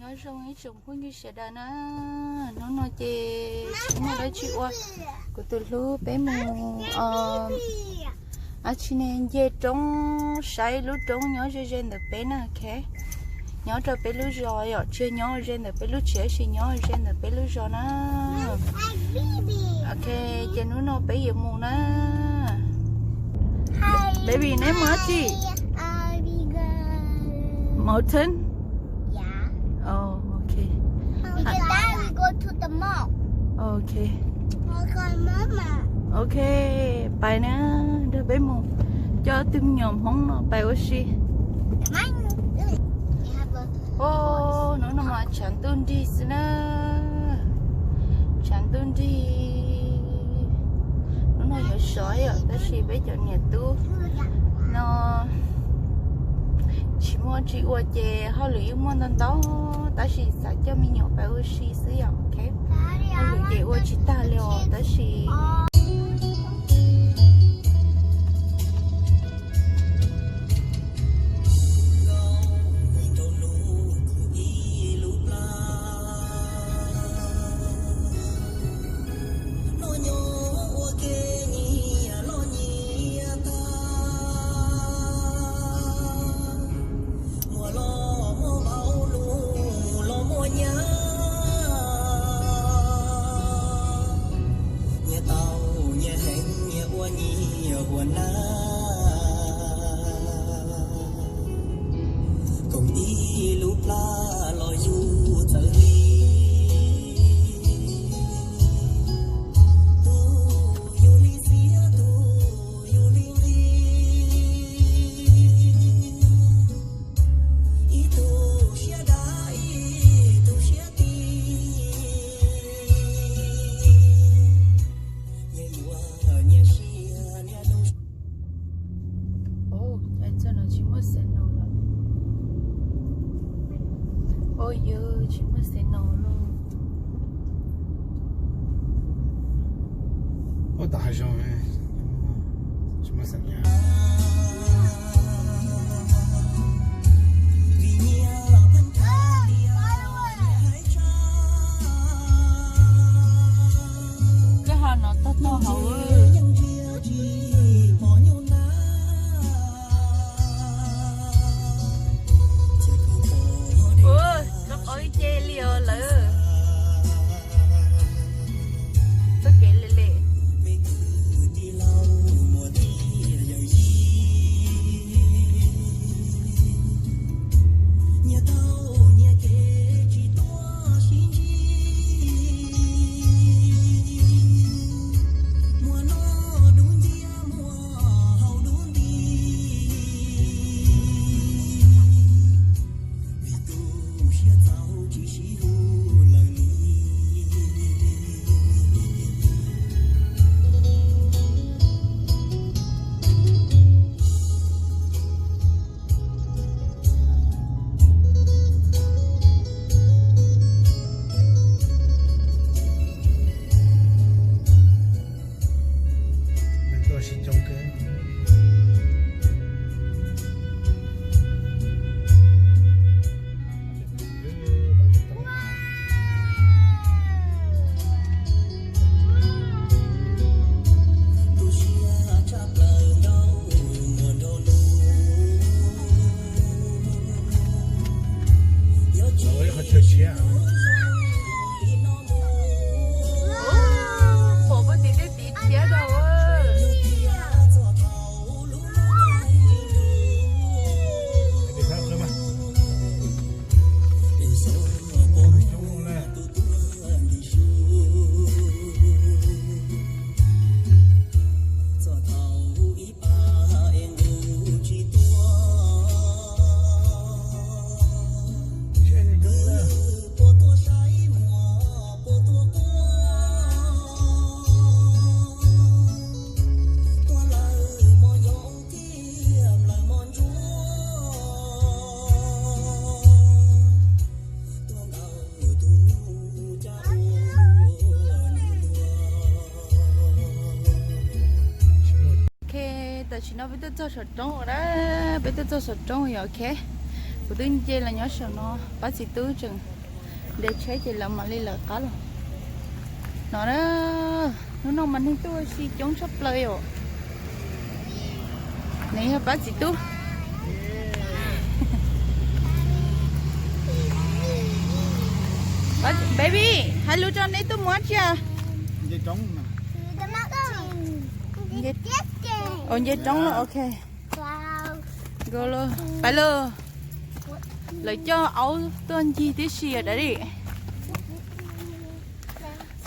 Nyob zoo ib tsoom phooj ywg sawv daws na, hnub no ces tsis muaj dab tsi ua, kuv tus hlub peb mus, a, tsis ne, nce roob, saib lub roob nyob ze ze ntawm peb na, ok. Nyob rau peb lub zos yom, tsis nyob ze ntawm peb lub tsev, tab sis nyob ze ntawm peb lub zos na. Ok, ces hnub no peb yuav mus na. Baby, neb mus dab tsi? Mountain? Oh, ok. Ok. Ok, pais na, nrog peb mus, coj tus me nyuam Hmoob no pais ua si. Hnub no mas tshav ntuj nrig xwb na. Tshav ntuj nrig. Hnub no yuav sov yom, tab sis peb cov niam tub no tsis muaj tsi ua ces hauj lwm yeej muaj ntau ntau, tab sis xav coj me nyuam pais ua si xwb yom, ok. Hauj lwm ces ua tsis tag li os, tab sis nyias tau nyias heev nyias ua nyias ua na. Koom ib lub plab los yus txawv li. Tus yus li xiab, tus yus li nqi. Ib tug siab dab, ib tug siab ti. Nyias yuav nyias siab, nyias lub. Ov, txoj no tsis muaj signal lawm. Ov, yog tsis muaj signal lawm. Ov, tom hav zoov tsis muaj signal. Koj ho no tog tog hauv. Ua, rov qab ib ce li os lawm. Txoj kev lem lem. Neeg tuaj sib coob kawg. Pom poj tim tej tiv thiab rau. Ok, tam sim no peb tuaj txog saum roob ua na, peb tuaj txog saum roob yom, ok. Kuv twb nce los nyob saum no, pab txiv tub tseem Ntes tsheb ces lawv mam li lawv qab los. No na, hnub no mas neeg tuaj ua si coob tshaj plaws yom. Nws yog pab txiv tub. Baby, hais lus rau neb tuaj mus dab tsi? Nce roob los, ok. Pais lauj. Lawv coj aub tuaj ncig tib si os dad.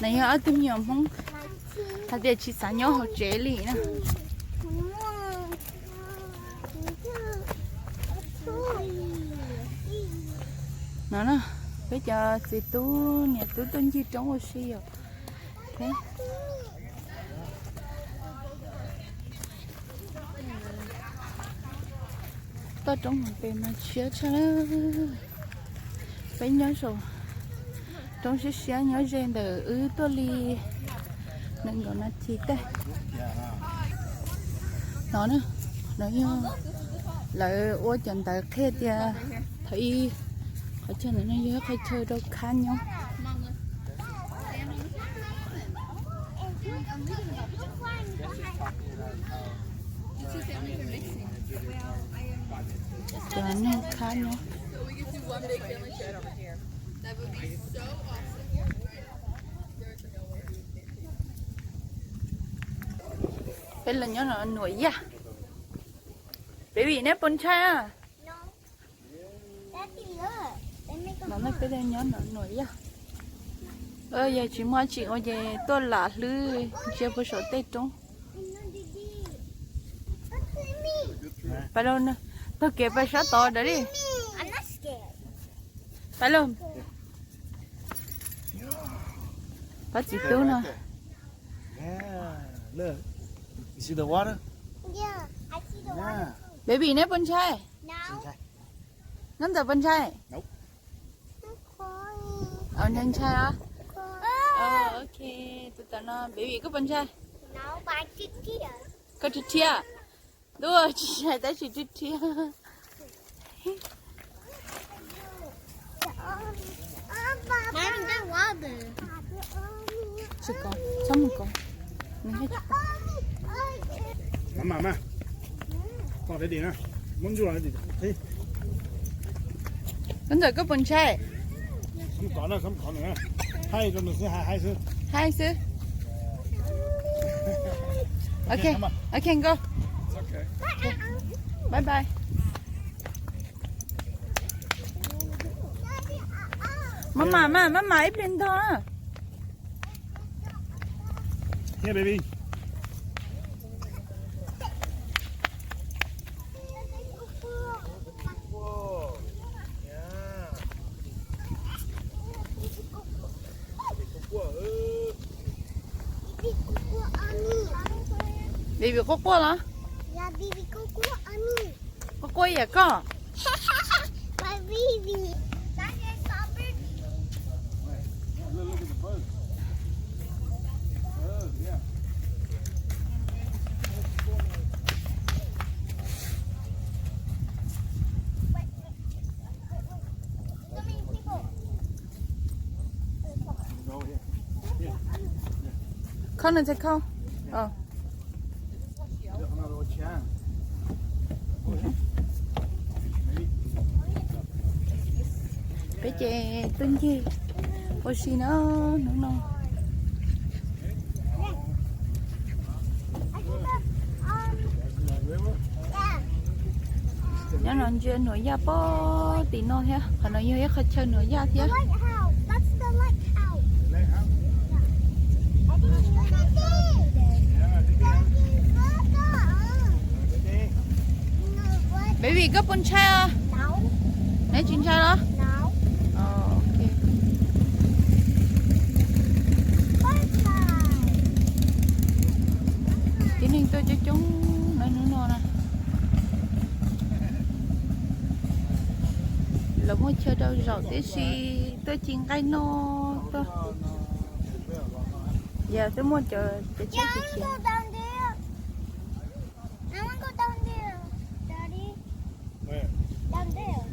Nws yog ob tug me nyuam Hmoob hais tias tsis xav nyob hauv tsev li na. No na, peb cov txiv tub niam tub tuaj ncig roob ua si yom. Toj roob hauv pes mas tshiab tshaj. Peb nyob saum roob siab siab nyob ze ntawm wb tuaj li nees nkaum nas this tej. No na, no yog lawv ua cov ntawv qhia tias thaum ub qhov chaw ntawm no yog ib qhov chaw rau khab nyob. Cov neeg khab nyob. Peb los nyob no Nuam Yaj. Baby, neb puas ntshai? No, peb nyob no Nuam Yaj. Yog tsis muaj tsim ua ces tuaj lam hlwb ntsia puag saum tej roob. Pais lauj, taug kev pais sab tod dam li. Pais lauj. Pab txiv tub no. Baby, neb puas ntshai? Neb ntxawm puas ntshai? Ntshai ntshai os. Ok, tus tom no baby koj puas ntshai? Koj rhiab rhiab. Ntuj, tsis ntshai tab sis rhiab rhiab. Tsis kov, txhob mus kov. Koj ntxawm koj puas ntshai? Haib xwb. Ok, ok, nkauj. Bye bye. Maj mam, maj mam ib pliag ntog. Baby quaj quaj los? Quaj quaj yam koj. Khau no txhais khau. Peb ces tuaj ncig ua si na hnub no. Nyob no ntsia Nuam Yaj pog tim no thiab, qhov no yog ib qhov chaw Nuam Yaj thiab. Baby, koj puas ntshai os? Neb tsis ntshai los? Tib neeg tuaj coob coob na hnub no na. Lawv muaj chaw rau zaum tib si, tuaj ci nqaij noj tuaj. Yog twb muaj cov chaw khiav. I want go down there, Daddy. Where? Down there.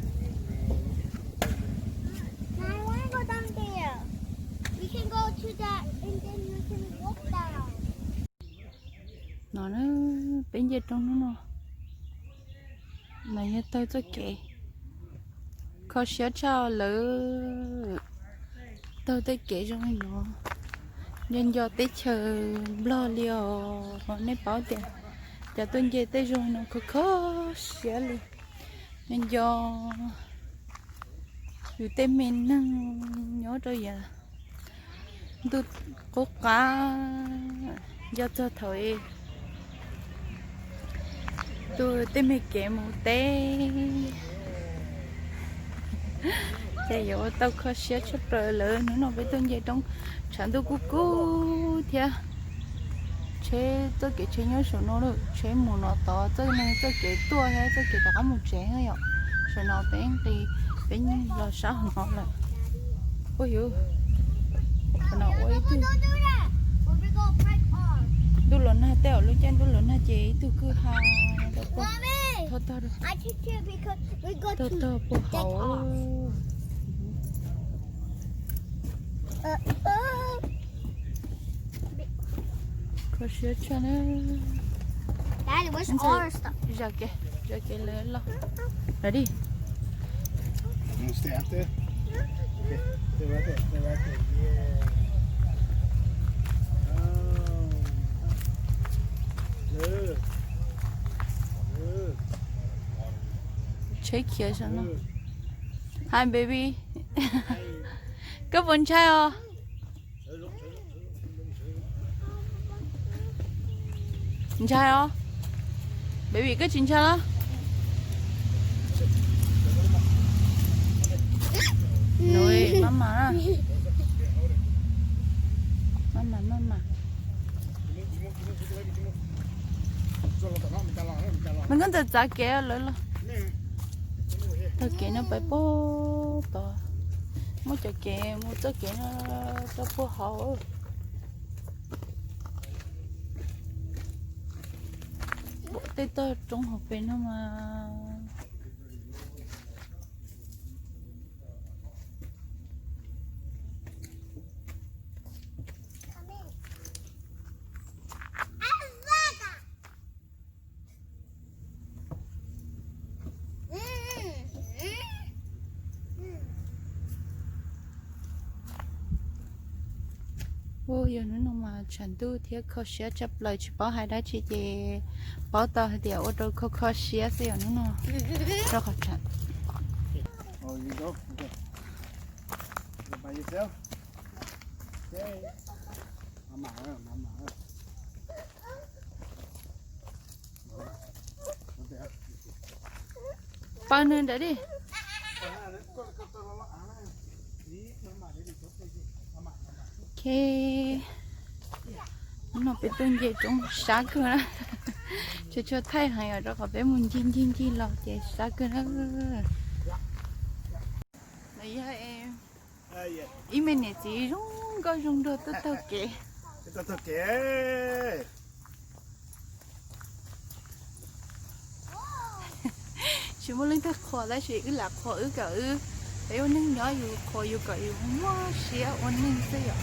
I want go down there. Nce rau hnub no, mas yog taug txoj kev kho siab tshaj lawm. Taug tej kev zoo li no, nco nco teb chaws Nplog li os. Nej paub tias cov tuaj nce tej zos no kho kho siab li. Nco nco yus tej me neeg nyob rau yav ntuj qub qab, nco txog thaum tu tej me kev mus teb. Ces yuav ua tau kho siab tshaj plaws lawm. Hnub no peb tuaj nce roob, tshav ntuj kub kub thiab. Tsheb, txoj kev tsheb nyob saum no lawm, tsheb mus no tod, txoj no txoj kev tuaj thiab txoj kev rov qab mus tsev yom. Saum no peb nqis, peb los sab hauv no lawm. Ua yus, qhov no ua ib tug ntuj los nag, tej zaum lub caij ntuj los nag ces ib tug kwj ha tog tog, tog tog puag hauv. Kho siab tshaj na. Zam kev, zam kev lawv los. Ready? Tsheb khiav saum no. Hi baby. Koj puas ntshai os? Ntshai os? Baby, koj tsis ntshai los? Mama, mama, mama. Nws koj ntawm txav kev lawv los. Txoj kev no pais puag tod, muab cov kev mus txoj kev no rau puag hauv. Tej toj roob hauv pes no mas. Ua yog hnub no mas tshav ntuj thiab kho siab tshaj plaws, tsis paub hais dab tsi ces paub tau hais tias ua rau kho kho siab xwb yom hnub no. Rau qhov tshav. Paws nws ntawd di. Ok, hnub no peb tuaj nce roob sab kawg na. Tsuas tsuas thaij heev yom, rau qhov peb mus ncig ncig ncig los ces sab kawg na. Yog ib me niam txiv zoo nkauj zoo nraug tuaj taug kev. Tsis muaj leej twg qhuas tab sis wb lam qhuas wb kom wb, peb ua neeg nyob yus qhuas yus kom yus muaj siab ua neeg xwb yom.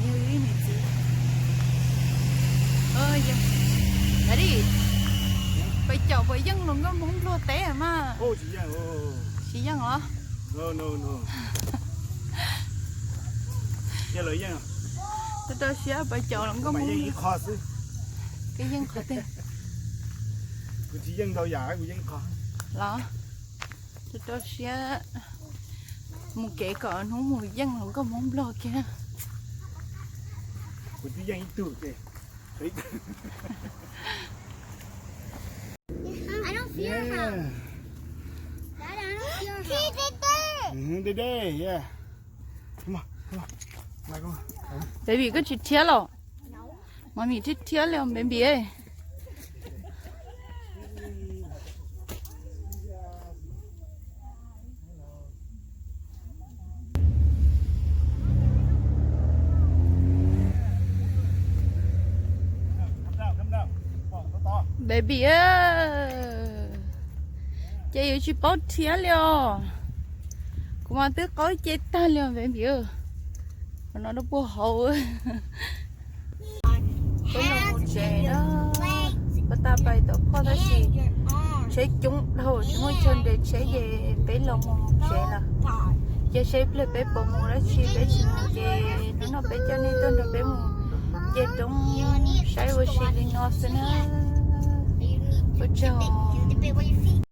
Yog ib niam txiv, a li, pais caum puas yeej hluas nkauj Hmoob Nplog teb mas? Tsis yeej os. Rau rau siab pais caum hluas nkauj Hmoob. Koj yeej qhov twg? Los, rau rau siab mus kev kom hnub mus yeej hluas nkauj Hmoob Nplog kiag. Baby, koj tsis rhiab los? Mami rhiab rhiab li baby. Baby, ces yuav tsis paub rhiab li os. Kuv mas twb qaub ce tag li os baby. No no puag hauv. Peb los mus tsev na. Peb tab pais tom phoj tab sis tsheb coob dhau, tsis muaj chaw nres tsheb ces peb los mus tsev lawm. Ces seb pliag peb puas mus dab tsi, peb tsis mus ces hnub no peb coj nej tuaj nrog peb mus nce roob saib ua si li no xwb na. Ua tsaug.